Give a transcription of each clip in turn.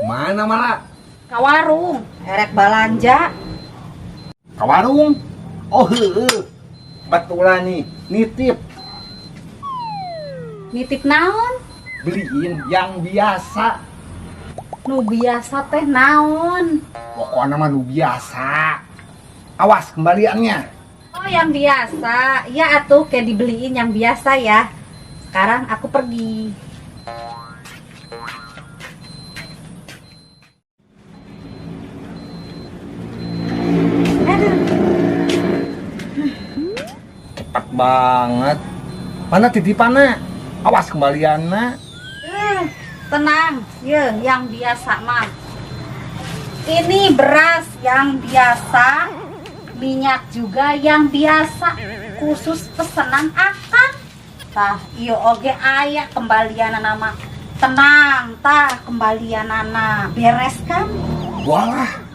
Mana malah? Ka warung, erek balanja. Ka warung? Oh heueuh. Betulan nih, nitip. Nitip naon? Beliin yang biasa. Nu biasa teh naon? Pokoknya mah nu biasa. Awas kembaliannya. Oh, yang biasa. Ya atuh kayak dibeliin yang biasa ya. Sekarang aku pergi. Aduh. Cepat banget. Mana titipannya? Awas kembaliannya. Tenang, ya yang biasa mah. Ini beras yang biasa, minyak juga yang biasa, khusus pesanan akang. Tah, iyo oge aya kembalian mah. Tenang, tah kembalianana beres kan? Walah.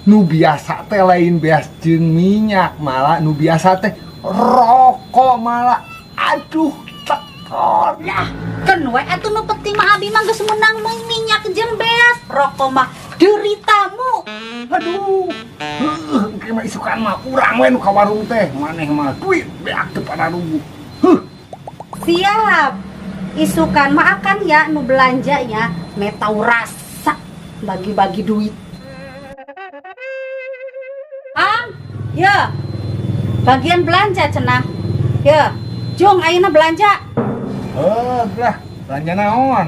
Nu biasa teh lain beas jeung minyak, malah nu biasa teh rokok malah. Aduh, tekor. Lah, keun we atuh nu penting mah abi mah geus meunang minyak jeung beas, rokok mah deritamu. Aduh, heuh, engke mah isukan mah urang we nu ka warung teh, maneh mah duit beak teu pararuguh. Heuh. Siap. Isukan mah akan ya nu belanjanya metau rasa bagi-bagi duit. Kang, ya. Bagian belanja cenah. Ya, jung ayeuna belanja. Heuh, lah, belanja naon?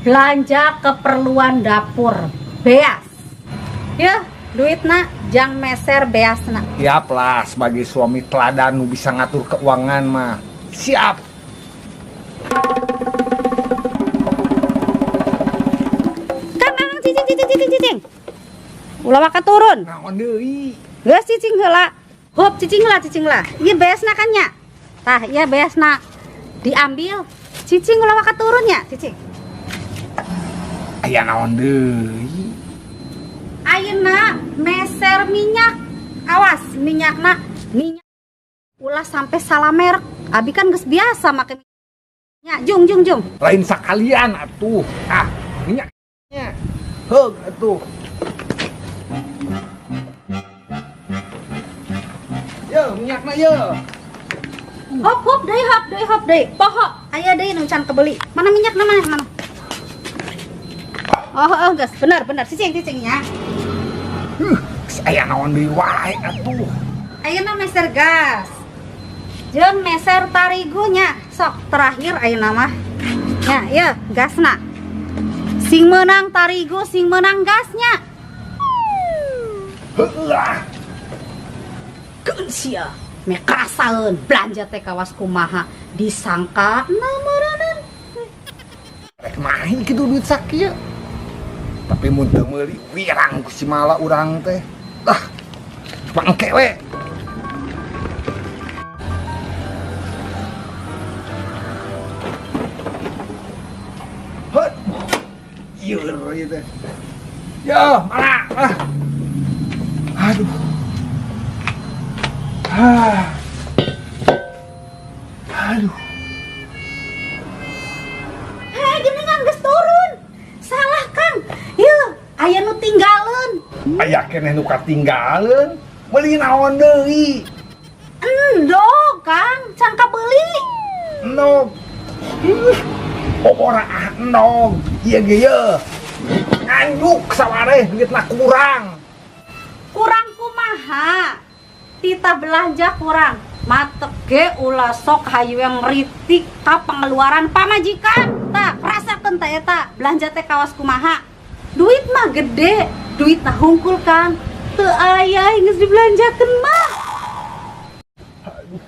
Belanja keperluan dapur, beas. Ya, duitna jang meser beasna. Siap lah, sebagai suami teladan nu bisa ngatur keuangan mah. Siap. Kang, kang, cicing, cicing, cicing, cicing. Ulah waka turun. Naon deui? Geus cicing heula. Hop, cicing lah, cicing lah. Ieu beasna kan nya. Tah, ieu beasna. Diambil. Cicing ulah waka turun nya, cicing. Aya naon deui? Ayeuna meser minyak. Awas minyakna, minyak ulah sampai salah merek. Abi kan geus biasa make minyak. Jung, jung, jung. Lain sakalian atuh. Ah, minyaknya. Heug atuh. Yo, minyakna yo. Hop, hop deui, hop deui, hop deui. Poho, aya deui nu can kebeli. Mana minyakna, mana, mana? Oh, oh, geus, bener, bener. Cicing, cicing nya. Geus aya naon deui wae atuh. Ayeuna meser gas. Jeung meser tarigunya. Sok terakhir ayeuna mah. Nya, ieu gasna. Sing meunang tarigu, sing meunang gasnya. Heueuh ah. Keun sia. Meh kerasaeun belanja teh kawas kumaha disangka na meureuneuh. Rek main kitu duit sakieu. Tapi mun teu meuli wirang ku si mala urang teh. Ah, bangke we. Heuh. Ieu ieu teh. Yo, mala. Ah. Aduh. Ah. Aduh. Hei, gini kan geus turun. Salah, Kang. Yeuh, aya nu tinggalin. Aya keneh nu katinggaleun. Meuli naon deui? Endog, Kang, can kabeuli. Endog. Ih, pokona ah endog. Ieu ge yeuh. Nganjuk sawareh duitna kurang. Kurang kumaha? Tita belanja kurang. Matek ge ulah sok hayu yang ngeritik ka pengeluaran pamajikan. Tah, rasakeun teh eta belanja teh kawas kumaha. Duit mah gede, duit mah hungkul, Kang. Teu aya geus dibelanjakeun mah. Aduh.